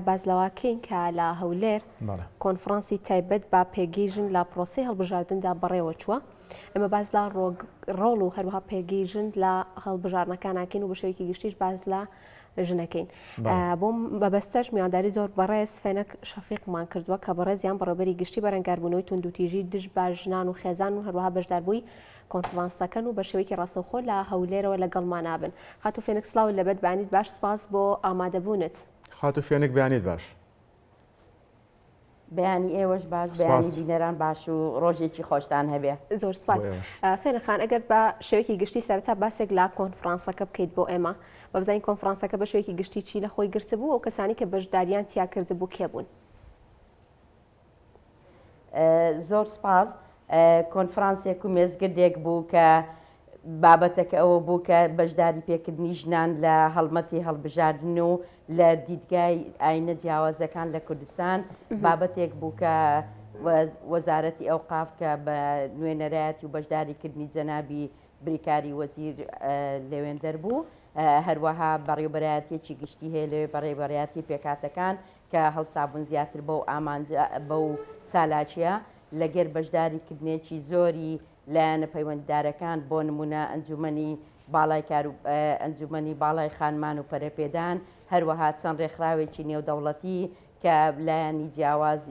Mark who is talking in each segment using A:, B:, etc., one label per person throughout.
A: باس لەوە کەین کە لە هەولێر کۆنفرانسی تایبەت بە پێگەی ژن لە پرۆسەی هەڵبژاردندا بەڕێوە چووە. ئێمە باس لە ڕۆڵ و هەروەها پێگەی ژن لە هەڵبژاردنەکان ناکەین و بە شێوەیەکی گشتیش باس لە ژنەکەین. بۆ مەبەستەش میوانداری زۆر بەڕێز فێنک شەفیقمان کردووە کە بەڕێزیان بەڕێوەبەری گشتی بەرەنگاربوونەوەی توندوتیژی دژ بە ژنان و خێزان و هەروەها بەشداربووی کۆنفرانسەکەن و بە شێوەیەکی ڕاستەوخۆ لە هەولێرەوە لەگەڵمان نابن. خاتوو فێنک سڵاوت لێبێت بەیانیت باش سپاس بۆ ئامادەبوونت.
B: خاتوو فێنک بەیانیت باش.
C: بەیانی ئێوەش باش بەیانی بینەران باش و ڕۆژێکی خۆشتان هەبێ.
A: زۆر سپاس. فێنک خان ئەگەر بە شێوەیەکی گشتی سەرەتا باسێک لە کۆنفرانسەکە بکەیت بۆ ئێمە با بزانین کۆنفرانسەکە بە شێوەیەکی گشتی چی لە خۆی گرتبوو و کەسانی کە بەشداریان تیا کردبوو کێ بوون؟
C: زۆر سپاس. کۆنفرانسێک و مێزگردێک بوو کە بابەتەکە ئەوە بوو کە بەشداری پێکردنی ژنان لە هەڵمەتی هەڵبژاردن و لە دیدگای ئاینە جیاوازەکان لە کوردستان بابەتێک بوو کە وەزارەتی ئەوقاف کە بە نوێنەرایەتی و بەشداریکردنی جەنابی بریکاری وەزیر لەوێندەر بوو هەروەها بەڕێوبەرایەتیەکی گشتی هەیە لەوێ بەڕێوبەرایەتی پێکهاتەکان کە هەڵسابوون زیاتر بەو ئامانجە بەو چالاکیە لەگەر بەشداری کردنێکی زۆری لایەنە پەیوەندیدارەکان بۆ نمونە ئەنجومەنی باڵای کار و ئەنجومەنی باڵای خانمان و پەرەپێدان هەروەها چەند ڕێکخراوێکی نێودەوڵەتی کە لایەنی جیاواز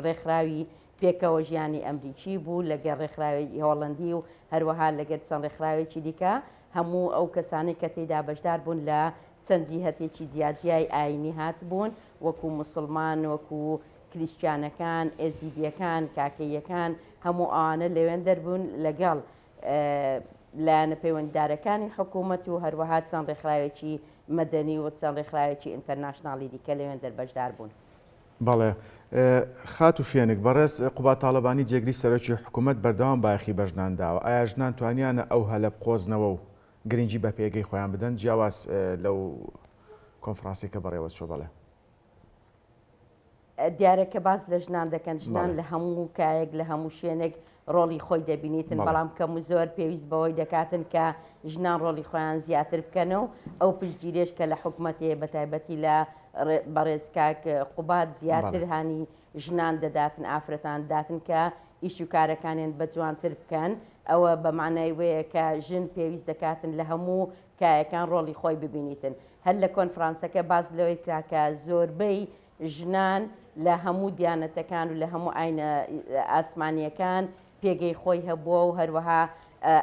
C: ڕێکخراوی پێکەوە ژیانی ئەمریکی بوو لەگەر ڕێکخراوێکی هۆڵەندی و هەروەها لەگەر چەند ڕێکخراوێکی دیکە هەموو ئەو کەسانەی کە تێیدا بەشدار بوون لە چەند جیهەتێکی جیاجیای ئایینی هاتبوون وەکوو موسڵمان، وەکوو کریستیانەکان، ئێزیدییەکان، کاکەییەکان، هەموو ئەوانە لەوێندەر بوون لەگەڵ لایەنە پەیوەندیدارەکانی حکوومەت و هەروەها چەند ڕێکخراوێکی مەدەنی و چەند ڕێکخراوێکی ئینتەرناشناڵی دیکە لەوێندەر بەشدار بوون.
B: بەڵێ خاتوو فێنک، بەڕێز قوباد تاڵەبانی جێگری سەرۆکی حکوومەت بەردەوام بایەخی بە ژنان داوە، ئایا ژنان توانیانە ئەو هەلە بقۆزنەوە و گرنگی بە پێگەی خۆیان بدەن جیاواز لەو کۆنفرانسەی کە بەڕێوە چووە؟ بەڵێ.
C: دیارە کە باس لە ژنان دەکەن، ژنان لە هەموو کایەک لە هەموو شوێنێک ڕۆڵی خۆی دەبینیتن، بەڵام کەم و زۆر پێویست بەوەی دەکاتن کە ژنان ڕۆڵی خۆیان زیاتر بکەن و ئەو پشتگیریەش کە لە حکومەت هەیە بەتایبەتی لە بەڕێز کاک قوباد زیاتر هانی ژنان دەداتن ئافرەتان داتن کە ئیش و کارەکانیان بە جوانتر بکەن ئەوە بە مانای وەیە کە ژن پێویست دەکاتن لە هەموو کایەکان ڕۆڵی خۆی ببینیتن هەر لە کۆنفرانسەکە باس لەوەی کرا کە زۆربەی ژنان لە هەموو دیانەتەکان و لە هەموو ئاینە ئاسمانییەکان پێگەی خۆی هەبووە و هەروەها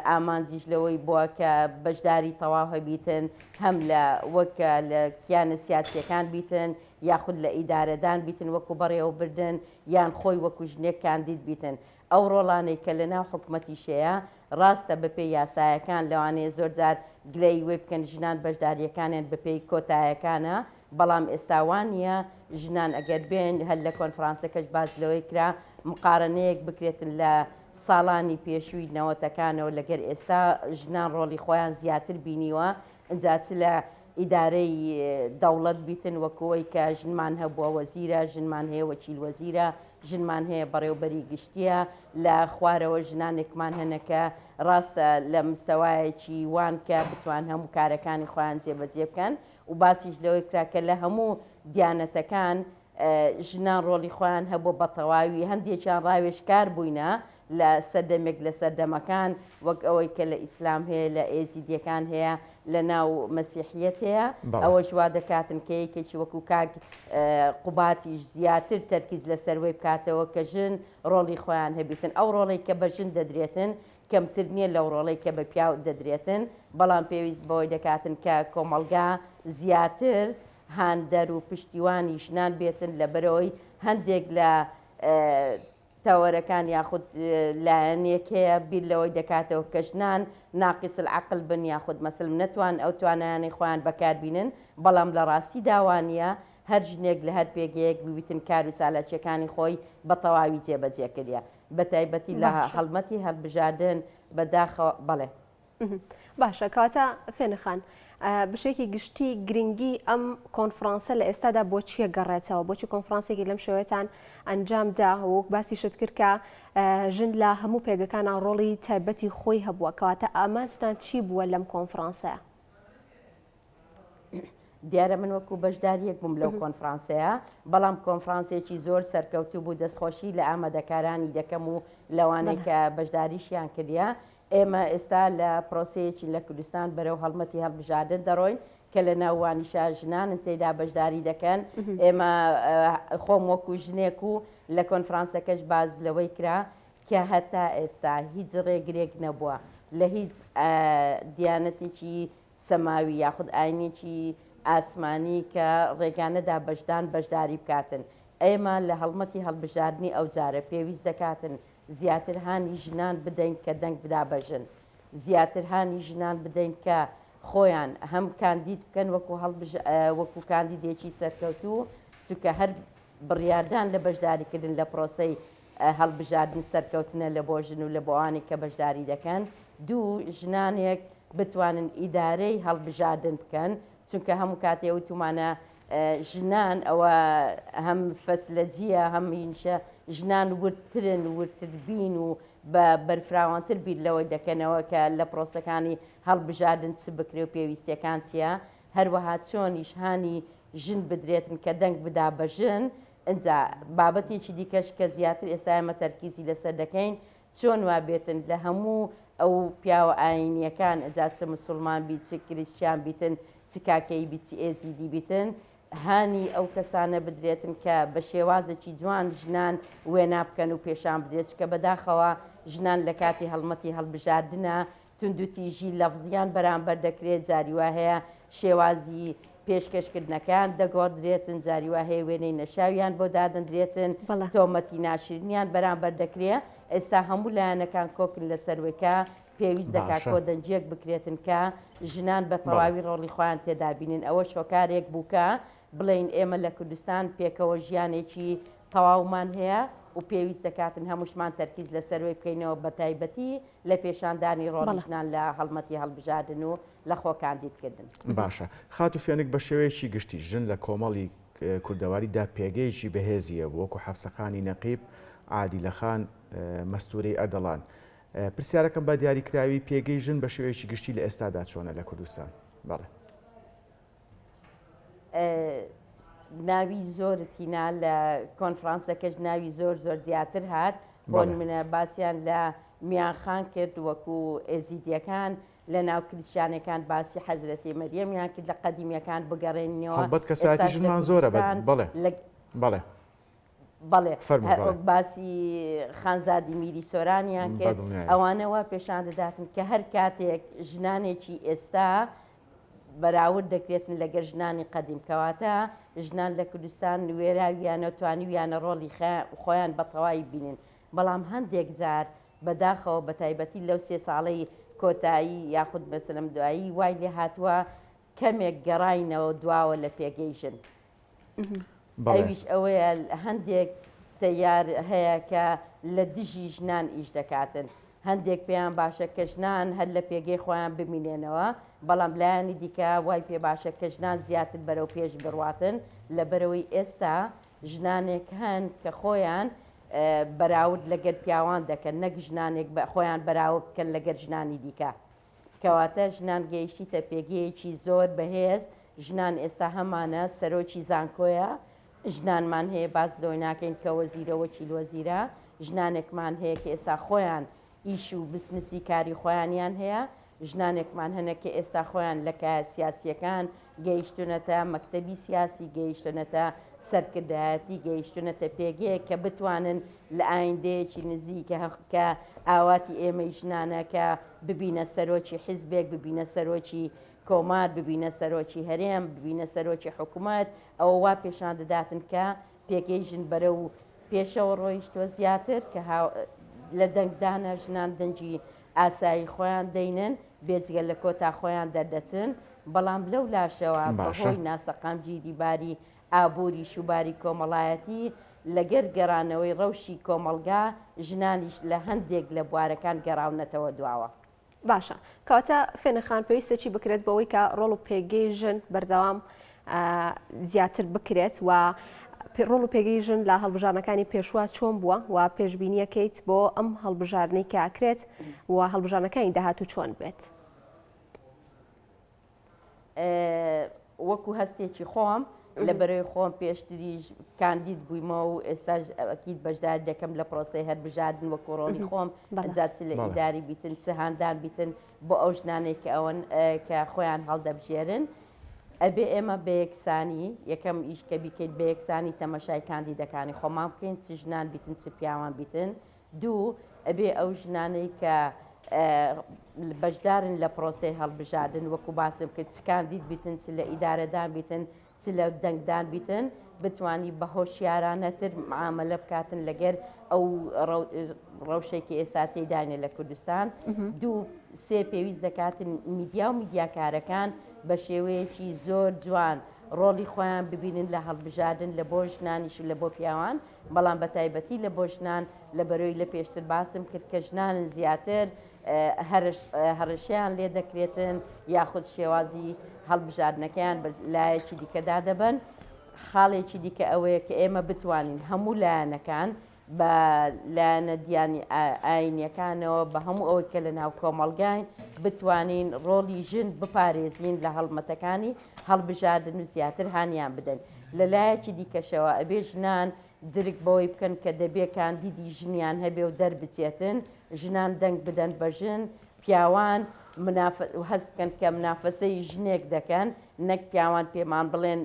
C: ئامانجیش لەوەی بووە کە بەشداری تەواو هەبیتن هەم لە وەک لە کیانە سیاسیەکان بیتن یاخود لە ئیدارەدان بیتن وەکو بەڕێوەبردن یان خۆی وەکو ژنێک کاندید بیتن ئەو ڕۆڵانەی کە لە ناو حکومەتیش هەیە ڕاستە بەپێی یاسایەکان لەوانەیە زۆر جار گلەیی وەی بکەن ژنان بەشدارییەکانیان بەپێی کۆتایەکانە بەڵام ئێستا وا نییە ژنان ئەگەر بێن هەر لە کۆنفرانسەکەش باس لەوەی کرا مقارەنەیەک بکرێتن لە ساڵانی پێشووی نەوەتەکانەوە لەگەر ئێستا ژنان ڕۆڵی خۆیان زیاتر بینیوە ئینجا چ لە ئیدارەی دەوڵەت بیتن وەکو ئەوەی کە ژنمان هەبووە وەزیرە، ژنمان هەیە وەکیل وەزیرە، ژنمان هەیە بەڕێوبەری گشتییە، لە خوارەوە ژنانێکمان هەنە کە ڕاستە لە مستەوایەکی وان کە بتوان هەموو کارەکانی خۆیان جێبەجێ بکەن و باسیش لەوەی کرا کە لە هەموو دیانەتەکان ژنان ڕۆڵی خۆیان هەبووە بە تەواوی، هەندێکیان ڕاوێژکار بووینە لە سەردەمێک لە سەردەمەکان وەک ئەوەی کە لە ئیسلام هەیە لە ئێزیدیەکان هەیە لە ناو مەسیحیەت هەیە ئەوەش وا دەکاتن کە یەکێکی وەکو کاک قوباتیش زیاتر تەرکیز لەسەر وەی بکاتەوە کە ژن ڕۆڵی خۆیان هەبیتن ئەو ڕۆڵەی کە بە ژن دەدرێتن کەمتر نییە لەو ڕۆڵەی کە بە پیاو دەدرێتن بەڵام پێویست بەوەی دەکاتن کە کۆمەڵگا زیاتر هاندەر و پشتیوانی ژنان بێتن لەبەرئەوەی هەندێک لە تەوەرەکان یاخود لایەنێک هەیە بیر لەوەی دەکاتەوە کە ژنان ناقیس العقل بن یاخود مەسلم نەتوان ئەو توانایانەی خۆیان بەکاربینن بەڵام لە ڕاستیدا وانییە هەر ژنێک لە هەر پێگەیەک ببیتن کار و چالاکیەکانی خۆی بە تەواوی جێبەجێ کردیە بەتایبەتی لە هەڵمەتی هەڵبژاردن بەداخەوە بەڵێ.
A: باشە کەواتە فێنک خان بەشێکی گشتی گرنگی ئەم کۆنفرانسە لە ئێستادا بۆ چییە گەڕێتەوە بۆچی کۆنفرانسێکی لەم شێوەتان ئەنجام دا وەک باسیشت کرد کە ژن لە هەموو پێگەکانە ڕۆڵی تایبەتی خۆی هەبووە کەواتە ئامانجتان چی بووە لەم کۆنفرانسەیە؟
C: دیارە من وەکو بەشداریەک بووم لەو کۆنفرانسەیە، بەڵام کۆنفرانسێکی زۆر سەرکەوتوو بوو، دەستخۆشی لە ئامادەکارانی دەکەم و لەوانەی کە بەشداریشیان کردیە. ئێمە ئێستا لە پرۆسەیەکین لە کوردستان بەرەو هەڵمەتی هەڵبژاردن دەڕۆین کە لە ناو وانیشا ژنانن تێیدا بەشداری دەکەن. ئێمە خۆم وەکو ژنێک و لە کۆنفرانسەکەش باس لەوەی کرا کە هەتا ئێستا هیچ ڕێگرێک نەبووە لە هیچ دیانەتێکی سەماوی یاخود ئاینێکی ئاسمانی کە ڕێگا نەدا بەشدان بەشداری بکاتن. ئێمە لە هەڵمەتی هەڵبژاردنی ئەوجارە پێویست دەکاتن زیاتر هانی ژنان بدەین کە دەنگ بدا بە ژن. زیاتر هانی ژنان بدەین کە خۆیان هەم کاندید بکەن وەکو هەڵبژ وەکو کاندیدێکی سەرکەوتوو چونکە هەر بڕیاردان لە بەشداریکردن لە پرۆسەی هەڵبژاردن سەرکەوتنە لە بۆ ژن و لە بۆ ئەوانەی کە بەشداری دەکەن. دوو، ژنانێک بتوانن ئیدارەی هەڵبژاردن بکەن، چونکە هەموو کاتێ وتومانە ژنان ئەوە هەم فەسلەجییە هەم هینشە، ژنان وردترن، وردتربین و بە بەرفراوانتر بیر لەوەی دەکەنەوە کە لە پرۆسەکانی هەڵبژاردن چ بکرێ و پێویستیەکان چییە، هەروەها چۆنیش هانی ژن بدرێتن کە دەنگ بدا بە ژن، ئنجا بابەتێکی دیکەش کە زیاتر ئێستا ئێمە تەرکیزی لەسەر دەکەین چۆن وا بێتن لە هەموو ئەو پیاوە ئاینیەکان ئەجا چ مسوڵمان بیت چ کریسچیان بیتن چ کاکەیی بیت چ ئێزیدی بیتن هانی ئەو کەسانە بدرێتن کە بە شێوازێکی جوان ژنان وێنا بکەن و پێشان بدرێت چونکە بەداخەوە ژنان لە کاتی هەڵمەتی هەڵبژاردنە توندوتیژی لەفزیان بەرامبەر دەکرێت، جاری وا هەیە شێوازی پێشکەشکردنەکەیان دەگۆڕدرێتن، جاری وا هەیە وێنەی نەشاویان بۆ دادەندرێتن، تۆمەتی ناشرینیان بەرامبەر دەکرێ. ئێستا هەموو لایەنەکان کۆکن لەسەر وەی کە پێویست دەکات کۆدەنگییەک بکرێتن کە ژنان بە تەواوی ڕۆڵی خۆیان تێدا بینن. ئەوەش هۆکارێک بوو کە بڵێین ئێمە لە کوردستان پێکەوە ژیانێکی تەواومان هەیە و پێویست دەکاتن هەمووشمان تەرکیز لەسەر وەی بکەینەوە بەتایبەتی لە پێشاندانی ڕۆڵی ژنان لە هەڵمەتی هەڵبژاردن و لە خۆ کاندیدکردن.
B: باشە خاتوو فێنک بە شێوەیەکی گشتی ژن لە کۆمەڵی کوردەواری دا پێگەیەکی بەهێزی هەبوو وەکو حەفسەخانی نەقیب، عادیلە خان، مەستوورەی ئەردەڵان. پرسیارەکەم بە دیاریکراوی پێگەی ژن بە شێوەیەکی گشتی لە ئێستادا چۆنە لە کوردستان؟ بەڵێ.
C: ناوی زۆرت هینا لە کۆنفرانسەکەش ناوی زۆر زۆر زیاتر هات بۆ منە باسییان لە میانخان کرد وەکو ئێزیدیەکان لە ناو کریسیانەکان باسی حەزرەتی مەریەمیان کرد لە قەدیمیەکان بگەڕێنەوە
B: هەڵبەت کەسایەتی ژنمان زۆرە بەڵێ بەڵێ
C: بەڵێ باسی خانزادی میری سۆرانیان کرد ئەوانەوە پێشان دەداتن کە هەر کاتێک ژنانێکی ئێستا بەراورد دەکرێتن لەگەر ژنانی قەدیم، کەواتە ژنان لە کوردستان وێراویانە و توانیویانە ڕۆڵی خۆیان بە تەواوی بینن، بەڵام هەندێک جار بەداخەوە بەتایبەتی لەو سێ ساڵەی کۆتایی یاخود مەسەلەن دوایی وای لێهاتووە کەمێک گەڕاینەوە دواوە لە پێگەی ژن. ئەویش ئەوەیە هەندێک تەیار هەیە کە لە دژی ژنان ئیش دەکاتن، هەندێک پێیان باشە کە ژنان هەر لە پێگەی خۆیان بمینێنەوە، بەڵام لایەنی دیکە وای پێ باشە کە ژنان زیاتر بەرەو پێش بڕواتن، لەبەرئەوەی ئێستا ژنانێک هەن کە خۆیان بەراورد لەگەر پیاوان دەکەن نەک ژنانێک خۆیان بەراورد بکەن لەگەر ژنانی دیکە. کەواتە ژنان گەیشتیتە پێگەیەکی زۆر بەهێز، ژنان ئێستا هەمانە سەرۆکی زانکۆیە، ژنانمان هەیە باس لەوەی ناکەین کە وەزیرە وەکیل وەزیرە، ژنانێکمان هەیە کە ئێستا خۆیان ئیش و بزنسی کاری خۆیانیان هەیە، ژنانێکمان هەنە کە ئێستا خۆیان لە کایە سیاسییەکان گەیشتونەتە مەکتەبی سیاسی، گەیشتونەتە سەرکردایەتی، گەیشتونەتە پێگەیەک کە بتوانن لە ئایندەیەکی نزیک کە ئاواتی ئێمەی ژنانە کە ببینە سەرۆکی حیزبێک، ببینە سەرۆکی کۆمار، ببینە سەرۆکی هەرێم، ببینە سەرۆکی حکومەت، ئەوە وا پێشان دەداتن کە پێگەی ژن بەرەو پێشەوە ڕۆیشتووە زیاتر کە لە دەنگدانە ژنان دەنگی ئاسایی خۆیان دەینن بێجگە لە کۆتا خۆیان دەردەچن، بەڵام لەو لاشەوە بەهۆی ناسەقامگیری باری ئابووریش و باری کۆمەڵایەتی لەگەر گەڕانەوەی ڕەوشی کۆمەڵگا ژنانیش لە هەندێک لە بوارەکان گەڕاونەتەوە دواوە.
A: باشە کەواتە فێنک خان پێویستە چی بکرێت بۆ ئەوەی کە ڕۆڵ و پێگەی ژن بەردەوام زیاتر بکرێت و ڕۆڵ و پێگەی ژن لە هەڵبژاردنەکانی پێشوە چۆن بووە و پێشبینیەکەیت بۆ ئەم هەڵبژاردنەی کە ئەکرێت و هەڵبژاردنەکانی داهاتوو چۆن بێت؟
C: وەکو هەستێکی خۆم لە بەرەی خۆم پێشتریش کاندید بوویمەوە و ئێستاش ئەکید بەشداری دەکەم لە پرۆسەی هەربژاردن وەکو ڕۆڵی خۆم جا چ لە ئیداری بیتن چ هاندان بیتن بۆ ئەو ژنانەی کە ئەوەن کە خۆیان هەڵدەبژێرن ئەبێ ئێمە بە یەکسانی یەکەم ئیش کە بیکەین بە یەکسانی تەمەشای کاندیدەکانی خۆمان بکەین چ ژنان بیتن چ پیاوان بیتن دوو، ئەبێ ئەو ژنانەی کە بەشدارن لە پرۆسەی هەڵبژاردن وەکو باسم کرد چ کاندید بیتن چ لە ئیدارەدان بیتن چ لە دەنگدان بیتن بتوانی بە هۆشیارانەتر معاملە بکاتن لەگەر ئەو ڕەوشێکی ئێستا تێداینە لە کوردستان دوو سێ پێویست دەکاتن میدیا و میدیاکارەکان بە شێوەیەکی زۆر جوان ڕۆڵی خۆیان ببینن لە هەڵبژاردن لە بۆ ژنانیش و لە بۆ پیاوان بەڵام بە تایبەتی لە بۆ ژنان لە بەرۆی لە پێشتر باسم کرد کە ژنانن زیاتر هەڕەشەیان لێ دەکرێتن یاخود شێوازی هەڵبژاردنەکەیان بە لایەکی دیکەدا دەبەن. خاڵێکی دیکە ئەوەیە کە ئێمە بتوانین هەموو لایەنەکان بە لایەنە دیانی ئاینیەکانەوە بە هەموو ئەوەی کە لە ناو کۆمەڵگاین بتوانین ڕۆڵی ژن بپارێزین لە هەڵمەتەکانی هەڵبژاردن و زیاتر هانیان بدەن. لە لایەکی دیکەشەوە ئەبێ ژنان درک بەوەی بکەن کە دەبێ کاندیدی ژنیان هەبێ و دەربچێتن، ژنان دەنگ بدەن بە ژن، پیاوان هەست بکەن کە منافەسەی ژنێک دەکەن، نەک پیاوان پێمان بڵێن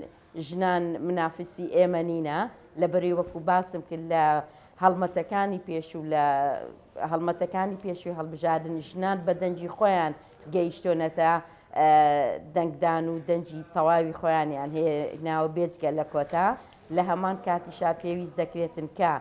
C: ژنان منافسی ئێمە نینە، لەبەرەی وەکو باسم کرد لە هەڵمەتەکانی پێشوو لە هەڵمەتەکانی پێشووی هەڵبژاردن ژنان بە دەنگی خۆیان گەیشتۆنەتە دەنگدان و دەنگی تەواوی خۆیانیان هێناوە بێجگە لە کۆتا، لە هەمان کاتیشا پێویست دەکرێتن کە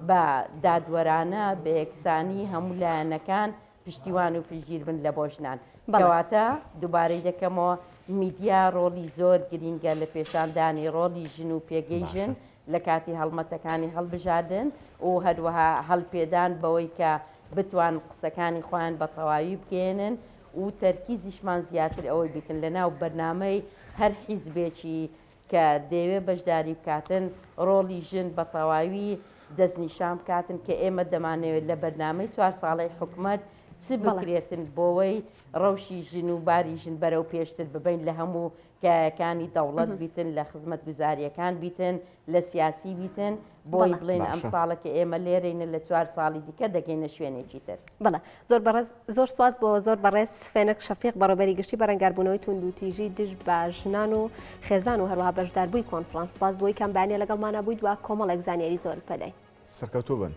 C: بە دادوەرانە بە یەکسانی هەموو لایەنەکان پشتیوان و پشتگیر بن لە بۆ ژنان. کەواتە دووبارەی دەکەمەوە میدیا ڕۆڵی زۆر گرینگە لە پێشاندانی ڕۆڵی ژن و پێگەی ژن لە کاتی هەڵمەتەکانی هەڵبژاردن و هەروەها هەلپێدان بەوەی کە بتوان قسەکانی خۆیان بە تەواوی بگەیەنن و تەرکیزیشمان زیاتر ئەوەی بیتن لە ناو بەرنامەی هەر حیزبێکی کە دەیەوێت بەشداری بکاتن ڕۆڵی ژن بە تەواوی دەستنیشان بکاتن کە ئێمە دەمانەوێت لە بەرنامەی چوار ساڵەی حکومەت چ بکرێتن بۆوەی ڕەوشی ژن و باری ژن بەرەو پێشتر ببەین لە هەموو کایەکانی دەوڵەت بیتن لە خزمەتگوزارییەکان بیتن لە سیاسی بیتن بۆی بڵێن ئەم ساڵە کە ئێمە لێرەینە لە چوار ساڵی دیکە دەگەینە شوێنێکی تر.
A: بەڵێ زۆر بەڕێز زۆر سواز بۆ زۆر بەڕێز فێنک شەفیق بەڕێوەبەری گشتی بەرەنگاربوونەوەی توندوتیژی دژ بە ژنان و خێزان و هەروەها بەشداربووی کۆنفرانس سپاس بۆی کەم بەیانە لەگەڵمانە بوویت و کۆمەڵێک زانیاری زۆرت پێداین.
B: سەرکەوتوو بن.